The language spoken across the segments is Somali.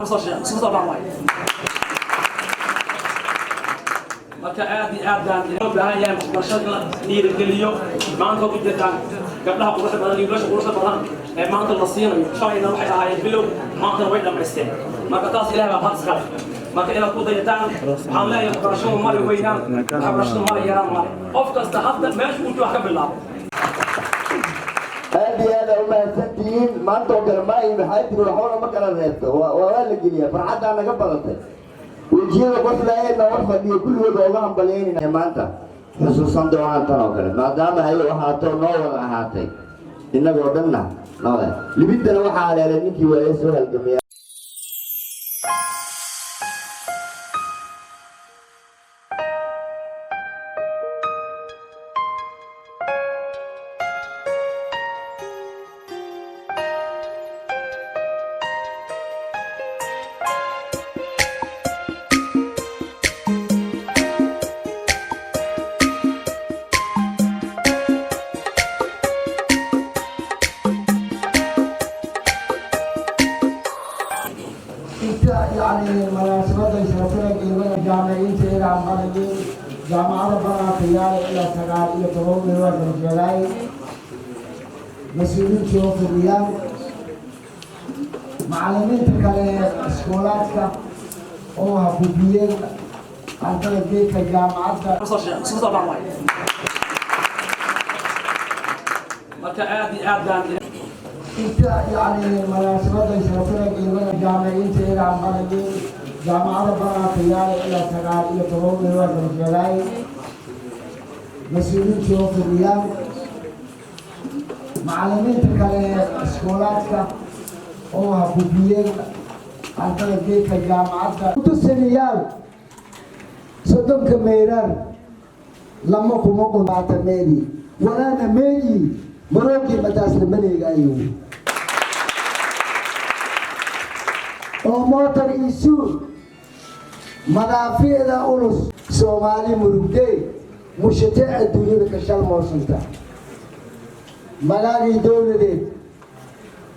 Soo baxmay. Marka aad iyo aad baan loo baahan yahay waxbarashada in la dhiirigeliyo. Maanta ku jirtaan gabdhaha quruxda badan iyo wiilasha quruxda badan ee maanta la siinayo, shalayna waxay ahaayeen bilow, maantana way dhammaysteen. Marka taas Ilaah baa mahad iskale. Marka inaad ku dayataan waxaan leeyahay, waxbarashadu male weynaan, waxbarashadu male yaraan, male. Qof kasta hadda meesha uu jooga ka bilaabo. Aad iyo aad aa umahadsantihiin. Maanta oo kale maay maxaa tiri, waxbana ma kala reebto, waa la geliyaa. Farxaddaa naga badatay, wejiyada qoslaayeenna war fadhiyo kulligood waa uga hambalyaynayna. Maanta xusuusan doonaan tan oo kale, maadaama hay ahaato noo wada ahaatay innagoo dhanna noo libintana waxaa haleelay ninkii waaye soo halgamaya. Inta yani munaasabada sanatada qiimada jaamiciinta ilaa marayin jaamacada banaatayaal ilaa 19 meel waa kala sheegay, mas-uuliyiintii oo fadhiyaan, macallimiinta kale iskoolaadka oo hafufiyeen ardada geedka jaamacadda. Soo baxmay. Marka aad iyo aad baan Inta yani munaasabada sanatada qiimada jaamiciinta ilaa marayin jaamacada banaatayaal ilaa 19 meel waa kala sheegay, mas-uuliyiintii oo fadhiyaan, macallimiinta kale iskoolaadka oo hafufiyeen ardada geedka jaamacadda. Tusaniyaal 30-ka meyrar lama kuma qumaata meeli walaana meeyi maroogii madaasla maleegaayo oo mootar iisuu madaafiicda ulus. Soomaali murugdey mushate adduunyada ka shalmoosanta magaagii dowladeed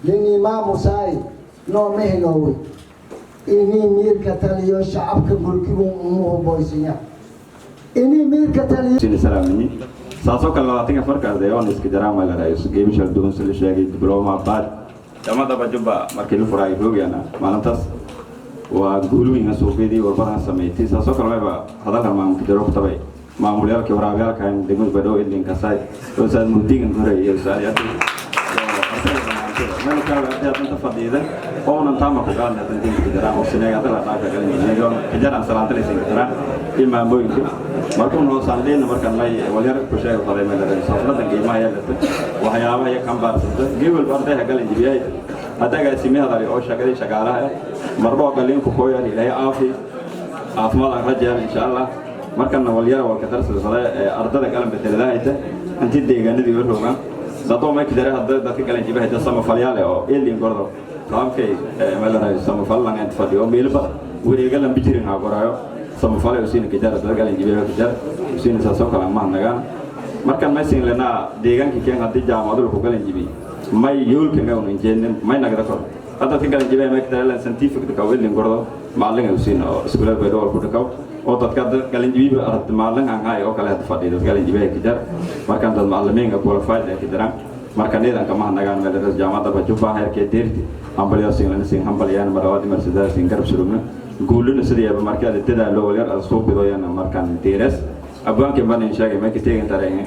linimaamusaay nooma helowey inii miirka taliyo shacabka mulkigu umuhuboysinya inii miirka taliyo. Salaamini. Saasoo kale 24-ka arday oon iska jaraan ma la raayso geebi shal duwan sida sheegay diploma baad jaamacadda Jubba markii la furay roogana maalintaas waa guulooyinka suuqyadii warbaran sameeyay. Saasoo kale mayba hadalka maamulka jaro ku tabay maamulyaalkii waraabiyaalka degmada Badhow Idlin Kasay oo saad mudigan hore iyo saayadu meel kale arday inta fadhiida oonan taama ku qaadan dantiin jaraan oo sineega hadda la dhaafa galin jaraan salaanta laysin jaraan imaamooyinka. Markuu noo saandheena markaan may walyar ku sheego faday meel la safrada qiimaha yeelata waxyaabaha iyo kambaarsanta gebel ardayha galan jibiyay haddaga simihadari oo shaqadii shaqaalaha marbo galin ku kooyaan. Ilaahay aafi caafimaad aan rajayaan insha Allah. Markana walyar walka darsada faday ardada galan bedeladahayta intii deegaanadii u rogaan dadoo may kidare hadda dadka galan jibahayta samafalyaal oo eelin gordo qaabkay meel la samafal lan inta fadhiyo meelba wareega lan bijirin ha qoraayo samafalay usiina kajara dad galan jibaha kajara usiina saasoo kale ma nagaan. Markan may siin lana deegaankii keen haddii jaamacadu ku galan jibi may yoolka may unan jeednin may nagda kor hadda dadka galan jibaha may kidare lan scientific dhakaw ilin gordo macallin usiina oo iskuulada baydhabo ku dhakaw oo dadka galan jibiba arad macallin aan hay oo kale hadda fadhiyo dad galan jibaha kajara markan dad macallimiinka qualified ee kajaraan. Marka nidanka ma nagaan meel jaamacadda Jubba heerkee deerti hambalyo siin lana siin hambalyaan marawaadi marsidaas siin garab surugna guulina sidii aba markii aad dadaalo walyar aad soo bidoyana markaan deeras abwaankii baan in sheegay markii teegin tareen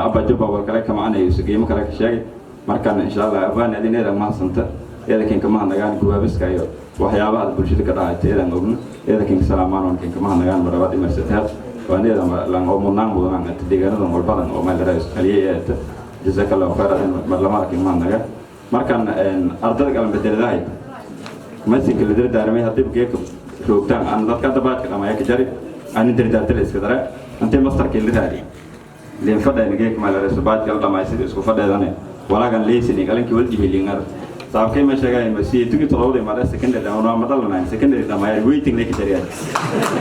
abba Jubba wal kale kama anayo qiimo kale ka sheegay. Markaan insha Allah abwaan adineeda mahasanta eedakinka ma nagaan guwaabiska iyo waxyaabaha bulshada ka dhacay eedan ogna eedakinka salaamaan onkinka ma nagaan marawaadi marsidaas waan eedan lan oo mudnaan mudanaan deegaanadan walbadan oo meel raayis kaliya ee jazakallahu allahu khayran marlamaadkin ma naga. Markaan ardada galan bedeladahay masinka la dardaarmay haddii geedka roogtaan aan dadka hadda baadka dhamaya ka jari aan dardaarta la iska dara intee mastarkii la raadi leen fadhayna geedka ma la rayso baadka la dhamay sidii isku fadheedane walaagan leysini galinkii wal dhibay liingar saabkay ma sheegay ma sii tugi todobadii mara secondary dhammaan ma dhalanayn secondary dhamay waiting lay ka jariyay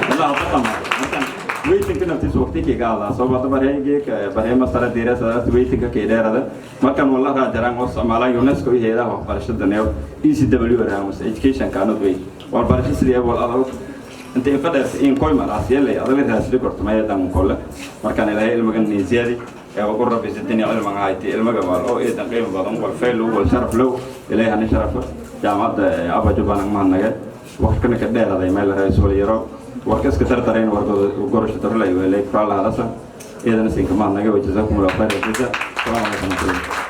walaa hadda dhamay. Markaan waiting ka naftiisa waqti ka gaada soo bada barhay geedka barhay masara deerasa waiting ka keedeerada markaan wala raajaraan oo Soomaaliya UNESCO iyo hay'adaha waxbarashada neew ECW raamos education kaanad way Walbarasho sidii wal adag inta infadhees in koy maraasiyalay adala raasli korto mayadan kolle. Markaan Ilaahay ilmagan niisiyadi ee ugu rabbi sidini cilmiga hayti, ilmaga wal oo eedan qiimo badan, wal fayl, wal sharaf low. Ilaahay hani sharafo. Jaamacadda Upper Jubba mahadnage waqtina ka dheeraday meel rays wal yaro warka iska tartarayn war gorosho tarlay weelay kala hadasa iyadana siinka mahadnage. Wa jazaakum Allahu khayr. Asalaamu calaykum.